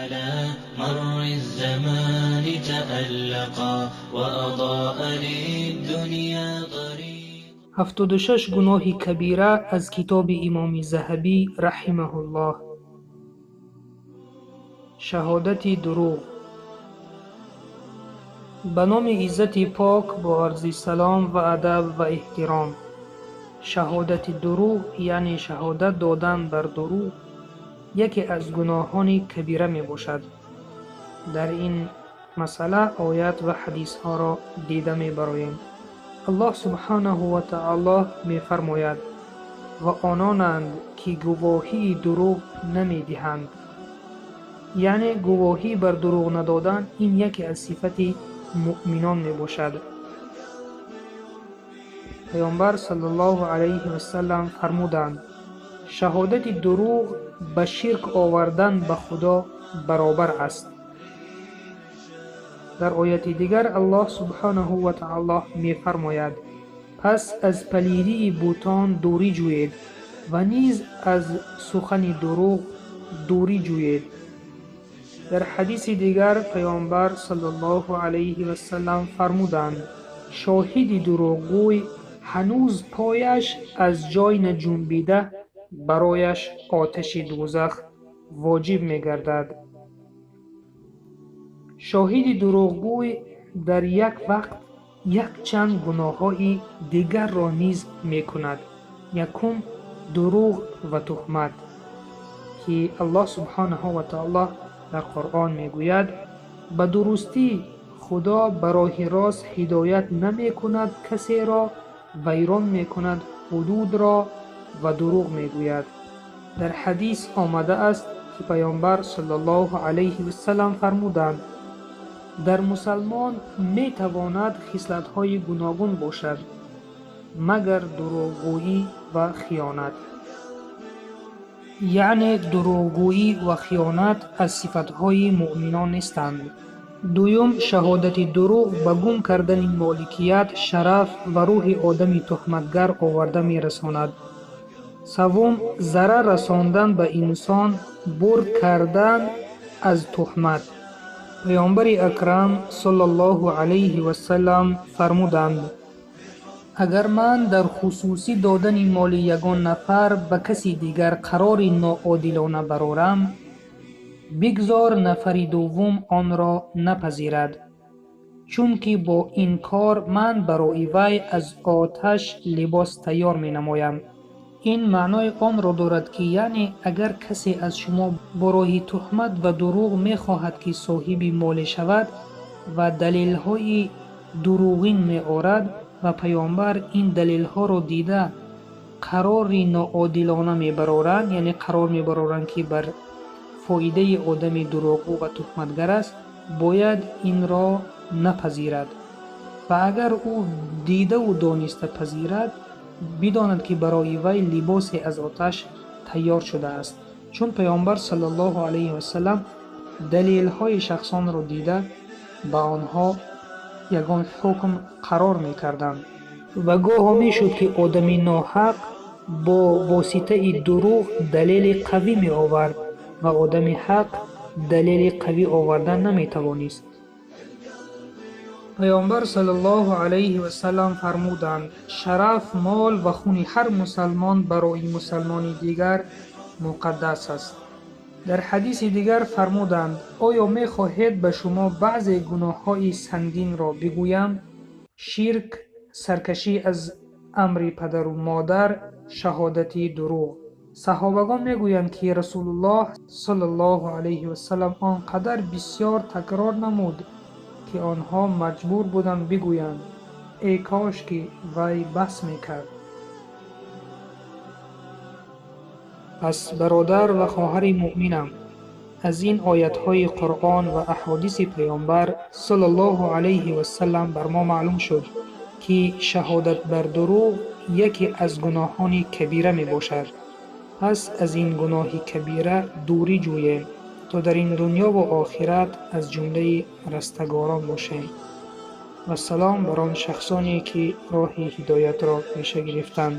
على مر الزمان تألقا وأضاء للدنيا طريقا. 76 гуноҳи кабира аз китоби Имоми Заҳабӣ раҳимаҳуллоҳ. Шаҳодати дурӯғ. Ба номи Иззати Пок бо арзи салом ва адаб ва эҳтиром. Шаҳодати дурӯғ, яъне шаҳодат додан бар дурӯғ, яке аз гуноҳони кабира мебошад. Дар ин масъала оят ва ҳадисҳоро дида мебароем. Аллоҳ субҳанаҳу ва таоло мефармояд: ва ононанд, ки гувоҳии дурӯғ намедиҳанд. Яъне гувоҳӣ бар дурӯғ надодан ин яке аз сифати муъминон мебошад. Паёмбар саллаллоҳу алайҳи васаллам фармуданд: шаҳодати дурӯғ ба ширк овардан ба Худо баробар аст. Дар ояти дигар Аллоҳ субҳанаҳу ва таоло мефармояд: пас аз палидии бутон дурӣ ҷӯед ва низ аз сухани дурӯғ дурӣ ҷӯед. Дар ҳадиси дигар Паёмбар саллаллоҳу алайҳи васаллам фармуданд: шоҳиди дурӯғгӯй ҳанӯз пояш аз ҷой наҷунбида барояш оташи дӯзах воҷиб мегардад. Шоҳиди дурӯғгӯй дар як вақт якчанд гуноҳҳои дигарро низ мекунад. Якум, дурӯғ ва туҳмат, ки Аллоҳ субҳанаҳу ва таоло дар Қуръон мегӯяд: ба дурустӣ Худо ба роҳи рост ҳидоят намекунад касеро, вайрон мекунад ҳудудро ва дурӯғ мегӯяд. Дар ҳадис омадааст, ки Паёмбар саллаллоҳу алайҳи васаллам фармуданд: дар мусалмон метавонад хислатҳои гуногун бошад, магар дурӯғгӯӣ ва хиёнат. Яъне дурӯғгӯӣ ва хиёнат аз сифатҳои муъминон нестанд. Дуюм, шаҳодати дурӯғ ба гум кардани моликият, шараф ва рӯҳи одами туҳматгар оварда мерасонад. Севум, зарар расондан ба инсон, бурд кардан аз туҳмат. Паёмбари акрам саллаллоҳу алайҳи васаллам фармуданд: агар ман дар хусусӣ додани моли ягон нафар ба каси дигар қарори ноодилона барорам, бигзор нафари дуввум онро напазирад, чунки бо ин кор ман барои вай аз оташ либос тайёр менамоям. Ин маънои онро дорад, ки яъне агар касе аз шумо бо роҳи туҳмат ва дурӯғ мехоҳад, ки соҳиби моле шавад ва далелҳои дурӯғин меорад ва Паёмбар ин далелҳоро дида қарори ноодилона мебароранд, яъне қарор мебароранд, ки бар фоидаи одами дурӯғгӯ ва туҳматгар аст, бояд инро напазирад. Ва агар ӯ дидаву дониста пазирад, бидонад, ки барои вай либосе аз оташ тайёр шудааст. Чун Паёмбар саллаллоҳу алайҳи васаллам далелҳои шахсонро дида ба онҳо ягон ҳукм қарор мекарданд. Ва гоҳо мешуд, ки одами ноҳақ бо воситаи дурӯғ далели қавӣ меовард ва одами ҳақ далели қавӣ овардан наметавонист. Паёмбар саллаллоҳу алайҳи васаллам фармуданд: шараф, мол ва хуни ҳар мусалмон барои мусалмони дигар муқаддас аст. Дар ҳадиси дигар фармуданд: оё мехоҳед ба шумо баъзе гуноҳҳои сангинро бигӯям? Ширк, саркашӣ аз амри падару модар, шаҳодати дурӯғ. Саҳобагон мегӯянд, ки Расулуллоҳ саллаллоҳу алайҳи васаллам он қадар бисёр такрор намуд, ки онҳо маҷбур буданд бигӯянд: эй кош ки вай бас мекард. Пас бародар ва хоҳари муъминам, аз ин оятҳои Қуръон ва аҳодиси Паёмбар саллаллоҳу алайҳи васаллам бар мо маълум шуд, ки шаҳодат бар дурӯғ яке аз гуноҳони кабира мебошад. Пас аз ин гуноҳи кабира дурӣ ҷӯем, то дар ин дунё ва охират аз ҷумлаи растагорон бошем. Вассалом бар он шахсоне, ки роҳи ҳидоятро пеша гирифтанд.